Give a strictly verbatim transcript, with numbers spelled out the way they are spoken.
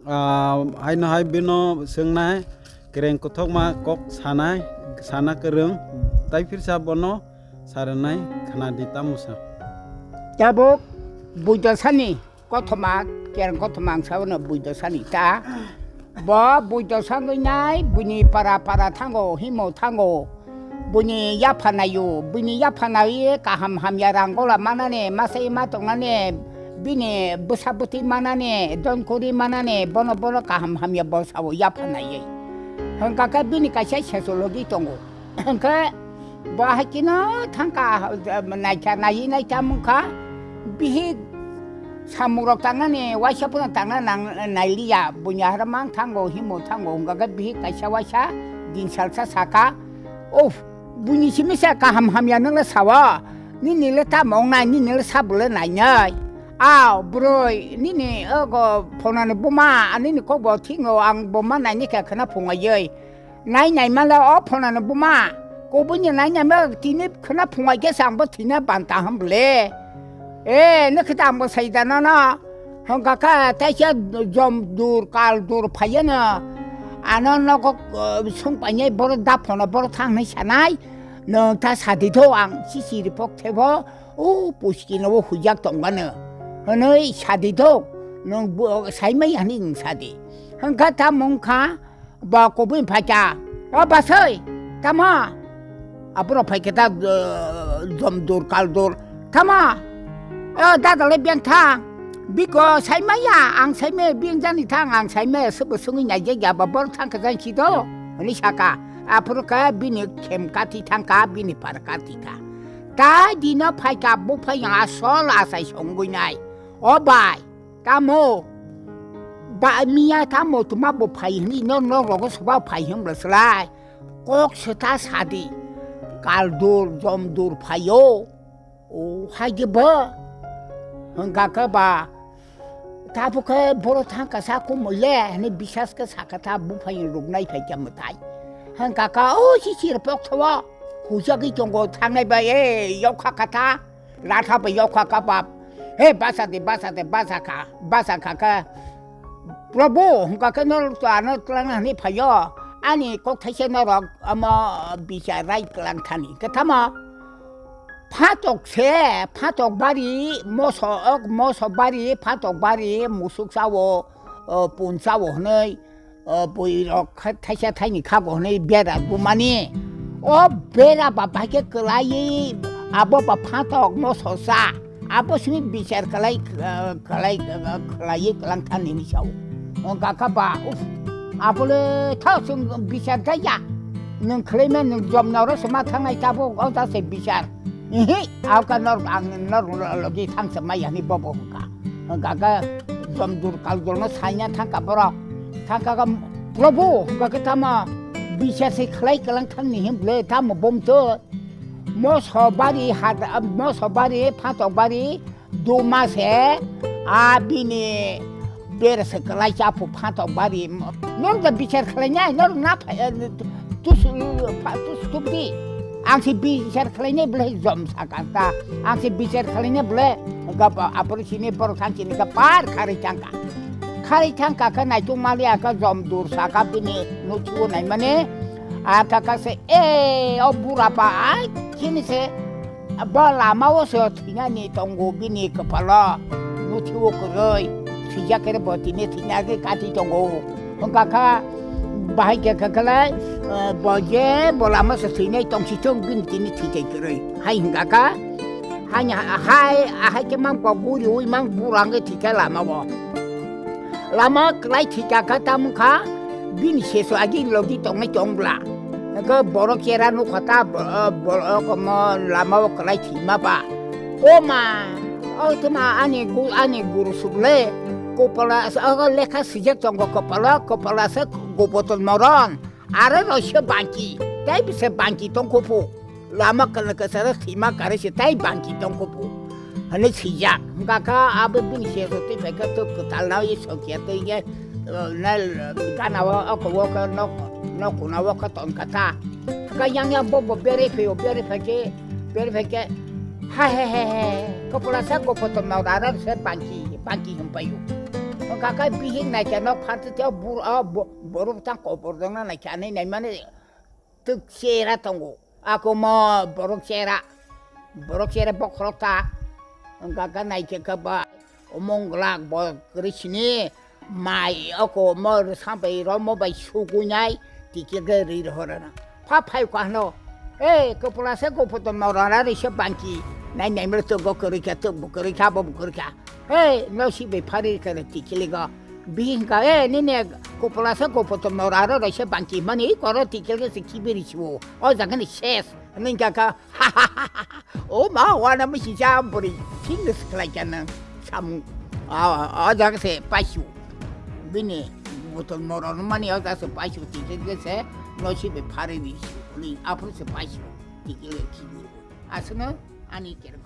ah, haino hai bino swngnai, kereng kothokma kok sanai, sana kwrwng, tai phirsa bono sarwnai khna di tamo sa. Tabuk buidosani kothoma, kereng kothoma ang sabono buidosani ta. Bo buidosa wngwi nai, buini para para thango, himo thango. Buini yapha naio, buini yapha naiwi kaham hamya rang gola manani, masai ma tongnani, bini bwsa bwtwi manani, donkori manani, bono bono kaham hamya bo sao yapha naiwi. Hwnkha khe bini kaisa sesologi tongo. Hwnkhe bo hai kheno thangkha, naikha, naiwi naitha mungkha, bihik samungrok tangnani waisa phano tangna nang-, nailiya, buini ahra mang thango, himo thango, hwnkha khe bihik kaisa waisa din salsa sakha, "Uff, buini simi se kaham hamya nwngle sao, nini le tamo wngnai, nini le sabo le nainai? Aw, bwrwi, nini ogo phonani buma, nini kokbo thingo, ang bo ma naini khe khwna phungaiwi." Nai nai male o phonano buma. Kubuni nai nai ma tini khwna phungai khe se ang bo thina banta ham bole. E, no khe ta ang bo sai da no no. Hwnkha kha taisa jom dur kal dur phaiya no. Ano nogo, eh, sung painai boro da phono boro thang nai sanai. Nwng ta sadi tho ang sisi ripok thebo. O puski no o hujak tong gano. Hwnwi sadi tho. Nwng bo sai mai hani nwng sadi. Hwnkha ta mung kha. Ba kubui phaikha, "O basoi, tamo?" Aphuru phaikhe ta, eh, jom dur kal dur, "Tamo? O dadalai beng thang. Biko saimaya, ang saimaya beng jani thang, ang saimaya sobo songwi naijak ya ba bor thang khe jang si do," hwnwi saka. Aphuru khe bini khem kati thangkha, bini par kati kha. Tai dino phaikha, buphang asol asai songwi nai. O bai, Tamo? Ba miya tamo tuma bo phai hwnwi no, no rogo soba phai hwn bwswlai. Kok se ta sadi. Kal dur, jom dur phaio. O, hai de bo. Hwnkha khe ba. Tabo khe boro thang kasa kumui le, hwnwi bisas khe sakha ta buphang ruknai phai khe mwtai. Hwnkha kha, o, si sir pok thawa. Hujagwi tongo thangnai bai, e, yokha kha ta. Latha bai yokha kha bap. He basa de, basa de, basa kha, basa kha khe. Prabhu, hwnkha khe norok to ano twlang hwnwi phaio. Ani kok thaisa norok omo bichar rai twlang thani. Khe tamo? Phatok se, phatok bari, moso, ok, moso bari, phatok bari, musuk sao, o, pun sao hwnwi. O bwirok kha-, thaisa thaini khago hwnwi bera bumani. O bera ba bai khe kwlaiwi abo ba phatok moso sa. Abo simi bichar kwlai, eh, kwlai, eh, kwlaiwi kwlang thani hinwi sao. O gakha ba, uf, abole tha chwng bichar jaya. Nwng khwlaima nwng jom noro se ma thangnai tabuk o jase bichar. Ihi, abo khe nor-, ang nor logi thang se maya hinwi bobo hwnkha. Hwnkha khe jom dur kal durno saina thangkha borok. Thangkha khe, "Prabhu," hwnkha khe tamo, "bichar se khlai kwlang thangni him ble tamo bom to? Moso bari hada, moso bari, phatok bari, duma se, a bini bera se kwlai cha phu phatok bari. Nor da bichar khlainai, nor na pha-, eh, tus, pha-, tus tubdi. Ang se bichar khlainai ble jom sakha ta. Ang se bichar khlainai ble gap apor sini por thang sini gapar khari thangkha." Khari thangkha khe naitung mali aka jom dur saka bini nuchuo naimani. Aka kha se, "E, o bura ba ai chini se." Bo lama o se thwinani tongo bini kwpalo, muthi o kwrwi, thwijak khe bo tini thwina khe kati tongo. Hwnkha kha bahai khe kha khlai, eh, bo je bo lama se thwinai tongsi thung bini tini thwikai kwrwi. Hai hwnkha kha, hai, hai, ahai khe mang kok guriui mang burang khe thwikha lama o. Lama kwlai thwikha kha tamo kha, bini seso agi logi tongnai tong bla. Hwnkhe borok chera nukha ta, bo-, bo-, komo lama o kwlai thwima ba. O ma, o tuma ani gu-, ani guru suk le, kopala, o lekha swijak tongo kopala, kopala se goboton moron. Aro roi se bangki, tei bise bangki tongkho phu. Lama kwlwng kwcharo thwima karwi se tei bangki tongkho phu. Hwnwi swijak. Hwnkha kha abo bini seso twi phai kha tok kwtal na ye sokya twi ye, eh, na, eh, gana o oko o khe nok, nok kuna o khe ton kha ta. Hwnkha yang yang bo bo berwi phai o, berwi phai khe, berwi phai khe, ha he he he, kopala se goboton moron aro se bangki, bangki hwn pai o. Kakai bihik naikha nok pharti tei bur-, o bo-, borok tang kobor dongna naikha ani naimani twk chera tongo. Ako mo borok chera. Borok chera bokhorok ta. Kakai naikha kha ba omong glak bo kwrwi sini mai ako mo rwsa bai ro mo bai sugunai tikil khe ri rohorana. Pha phai ko hano. Ei, kopla se kopoto norara ri se bangki. Nai nai mero to go kwrwi kha, to bo kwrwi kha, bo bo kwrwi kha. Hei, no si bai phari kare tikili go. Bihing ka, e, nini kopla sa kopoto nora aro ro se bangki mani koro tikil ke se kibiri siwo. O jaga ni ses. Ning ka ka. O ma, wana mi si ja bori. Sing se khlai ka nang. Sam. A, o jaga se pasu. Bini kopoto nora no mani o jaga se pasu tikil ke se. No si bai phari ni. Ni apro se pasu. Tikil ke kibiri. Asno ani kere.